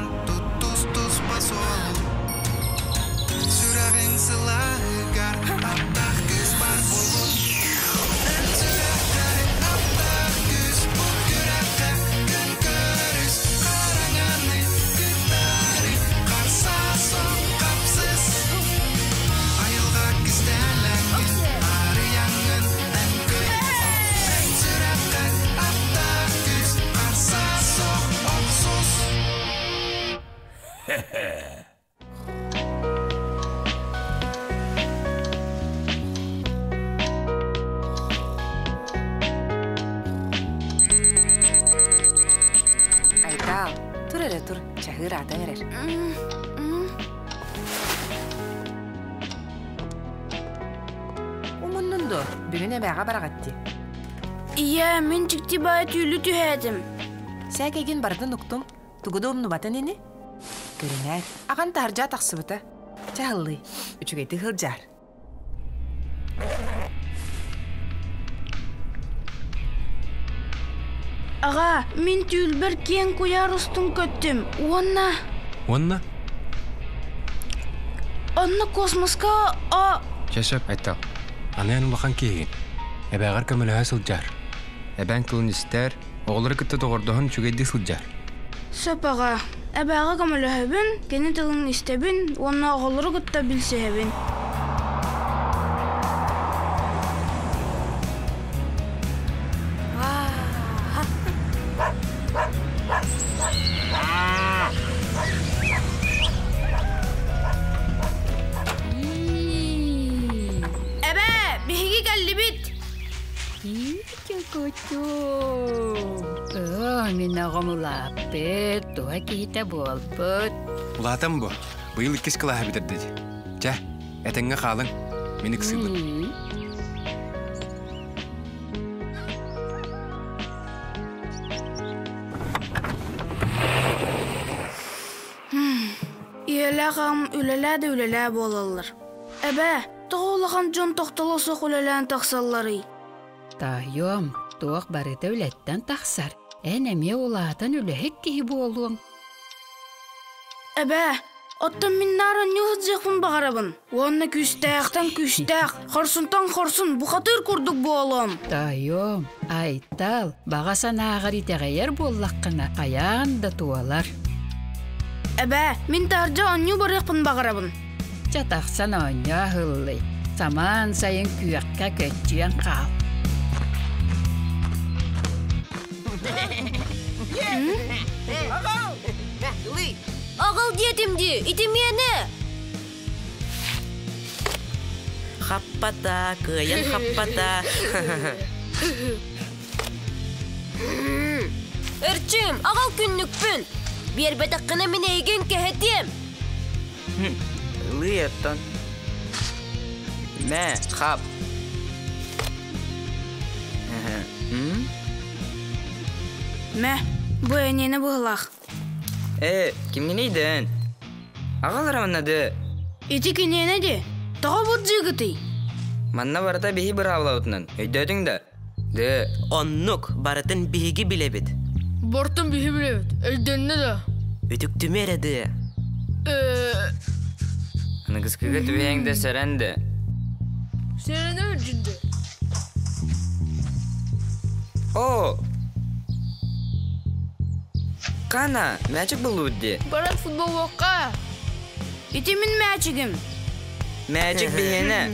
Баран туттус туспа суолу Сүрэҕиҥ сылааһыгар Аптаах күүс бар буоллун Эн сүрэххэр аптаах күүс Бу күрэххэ күн көрүс Хараҥаны кыттаары Харса сон хапсыс Айылҕа кистэлэҥин Арыйаҥҥын эн көр Эн сүрэххэр аптаах күүс Харса суох охсус Айтаал, тур эрэ тур, чаһыыр аатан эрэр. Умуннун дуо, бүгүн эбээҕэ бараҕыт дии. Ийээ, мин дьикти баай түүлү түһээтим. Сээкэйгин барытын уктум, тугу да умнубатын ини. Көрүнээр, аҕан таһырдьа тахсыбыта. Чаһыллый, үчүгэйдик сылдьаар. Аҕаа, мин түүлбэр киэҥ куйаар устун көттүм уонна... Уонна? Онно космоска о... Чэ сөп, Айтал. Аны эн улахан киһигин. Эбээҕэр көмөлөһө сылдьаар. Эбээҥ тылын истээр, оҕолору кытта доҕордоһон үчүгэйдик сылдьаар. Сөп аҕаа. Эбээҕэ көмөлөһөбүн, кини тылын истэбин уонна оҕолору кытта билсиһэбин. Эбээ, биһиги кэллибит! Кутуу. Мин оҕом улааппыт, туһа киһитэ буолбут. Улаатан бу. Быйыл иккис кылааһы бүтэрдит. Чэ, этэҥҥэ хаалыҥ. Мин ыксыыбын. Ийэлээх аҕам үлэлээ да үлэлээ буолаллар. Эбээ, тоҕо улахан дьон тохтоло суох үлэлээн тахсалларый? Таайыам, туох барыта үлэттэн тахсар. Эн эмиэ улаатан үлэһит киһи буолуоҥ. Эбээ, оттон мин наар оонньуу сылдьыахпын баҕарабын. Уонна күүстээхтэн күүстээх, хорсунтан хорсун, бухатыыр курдук буолуом. Таайыам, Айтал, баҕа санааҕар итэҕэйэр буоллаххына, хайаан да туолар. Эбээ, мин таһырдьа оонньуу барыахпын баҕарабын. Чэ тахсан оонньоо аһыллый, самаан сайын күөххэ көччүйэн хаал. Аҕал диэтим дии, ити миэнэ! Хаппата, кыайан хаппата. Эрчим, аҕал күннүкпүн! Биэрбэтэххинэ мин эйигин кэһэтиэм! Ылыы оттон. Мэ, хап. Мэ, бу эниэнэ быһылаах. Ээ, кимҥиний дээн? Аҕалара манна дыы. Ити киниэнэ дии. Тоҕо былдьыыгытый? Манна барыта биһи быраабылабытынан, өйдөөтүҥ да? Дыы. Оннук, барытын биһиги билэбит. Бортун биһи билэбит, өйдөннө да. Үтүктүмэ эрэ дыы. Ээ. Аныгыскыга түбэһэҥ да сэрэн да. Сэрэнэ үрдүндэ. О! Кана, мячик буллубут дии. Баран футболуохха. Ити мин мячигим. Мячик биһиэнэ.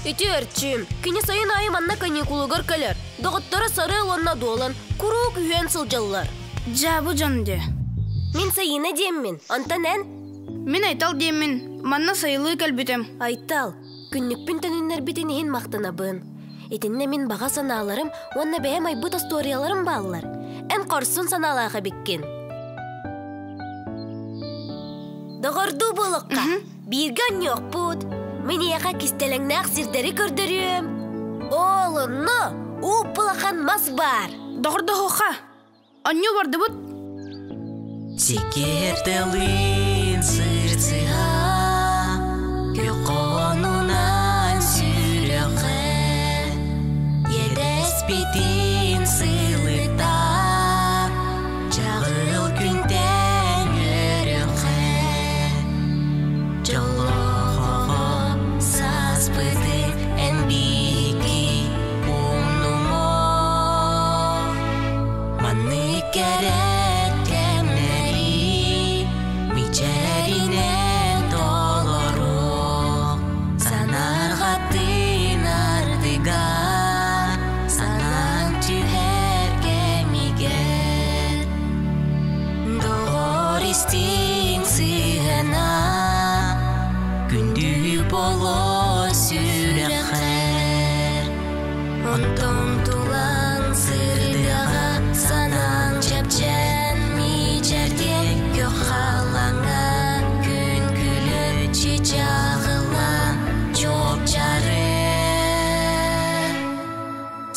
Ити Эрчим, кини сайын аайы манна каникулугар кэлэр. Доҕотторо сарыал уонна дуолан куруук үһүөн сылдьаллар. Дьаабы дьон дии. Мин Сайыына диэммин, онтон эн? Мин Айтал диэммин, манна сайылыы кэлбитим. Айтал, күннүкпүн төнүннэрбитин иһин махтанабын. Итиннэ мин баҕа санааларым уонна бэйэм айбыт остуоруйаларым бааллар. Эн хорсун санаалаах эбиккин. Доҕордуу буолуохха, бииргэ онньуохпут. Мин эйиэхэ кистэлэҥнээх сирдэри көрдөрүөм. Ол онно ууп-улахан мас баар. Доҕордоһуохха, онньуу бардыбыт. Сикиэртэлиин сырцыһа, күххонунан сүрэххэ, иэдэспитин сыр. Онтон тулаҥ сырдыаҕа, санааҥ чэпчээн мичээрдиэ, күөх халлааҥҥа күн күлүччү чаҕыла чуопчаарыа.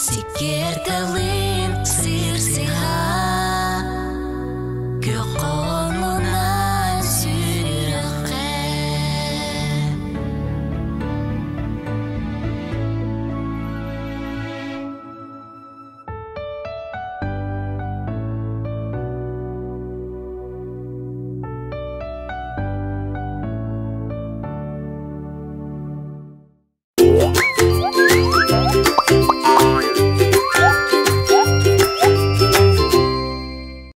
Сиккиэр тылын сир-сыһа.